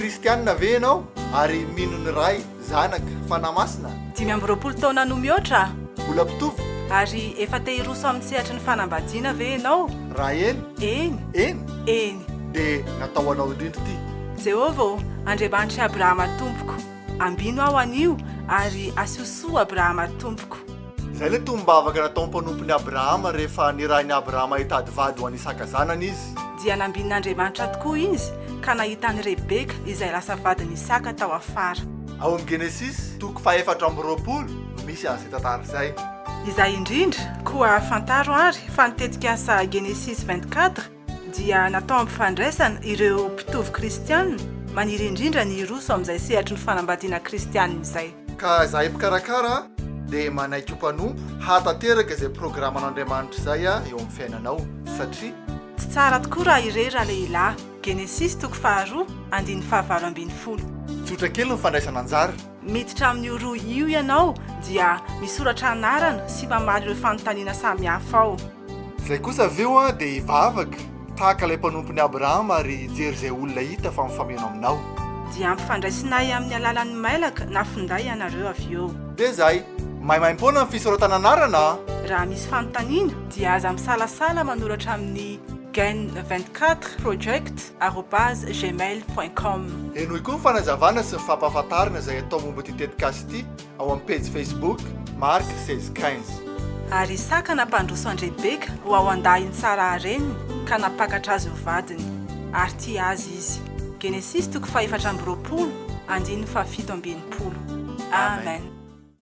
Kristianina ve ianao ary mino ny Ray, Zanaka, Fanahy Masina? 25 taona no mihoatra? Mbola mpitovo? Ary efa te hiroso amin'ny sehatry ny fanambadiana ve ianao? Raha eny? Eny. Eny? Eny. Dia natao ho anao indrindra ity. Jehovah ô, Andriamanitr'i Abrahama tompoko, ambino aho anio ary asio soa Abrahama tompoko. Izay ilay tonom-bavaka nataon'ny mpanompon'i Abrahama rehefa nirahin'i Abrahama hitady vady ho an'i Isaka zanany izy. Dia nambinin'Andriamanitra tokoa izy ka nahita an'i Rebeka izay lasa vadin'i Isaka tao afara. Ao amin'ny Genesisy, toko faha-24 no misy an'izay tantara izay. Izay indrindra, koa fantaro àry fa ny tetikasa Genesis 24 dia natao hampifandraisana ireo mpitovo kristiana maniry indrindra ny hiroso amin'izay sehatry ny fanambadiana kristiana izay. Ka izahay mpikarakara dia manaiky ho mpanompo hahatanteraka izay programan'Andriamanitra izay eo amin'ny fiainanao, satria. Tsy tsara tokoa raha irery ralehilahy. Genesisy toko faharoa, andininy fahavalo ambin'ny folo. Tsotra kely ny fandraisana anjara. Miditra amin'io rohy io ianao dia misoratra anarana sy mamaly ireo fanontaniana samihafa ao. Izay kosa avy eo dia hivavaka tahaka ilay mpanompon'i Abrahama ary hijery izay olona hita fa mifameno aminao. Dia ampifandraisinay amin'ny alalan'ny mailaka na finday ianareo avy eo. Dia izay. Maimaimpoana ny fisoratana anarana a! Raha misy fanontaniana dia aza misalasala manoratra amin'ny gen 24 project arobase gmail point com. Henoy koa ny fanazavana sy ny fampahafantarana izay atao momba ity tetikasa ity ao amin'ny pejy Facebook Marc 16 15. Ary Isaka nampandroso an-dRebeka ho ao an-dahin'i Saraha reniny ka nampakatra azy ho vadiny, ary tia azy izy. Genesisy toko fahefatra amby roapolo, andininy fahafito amby enimpolo. Amen.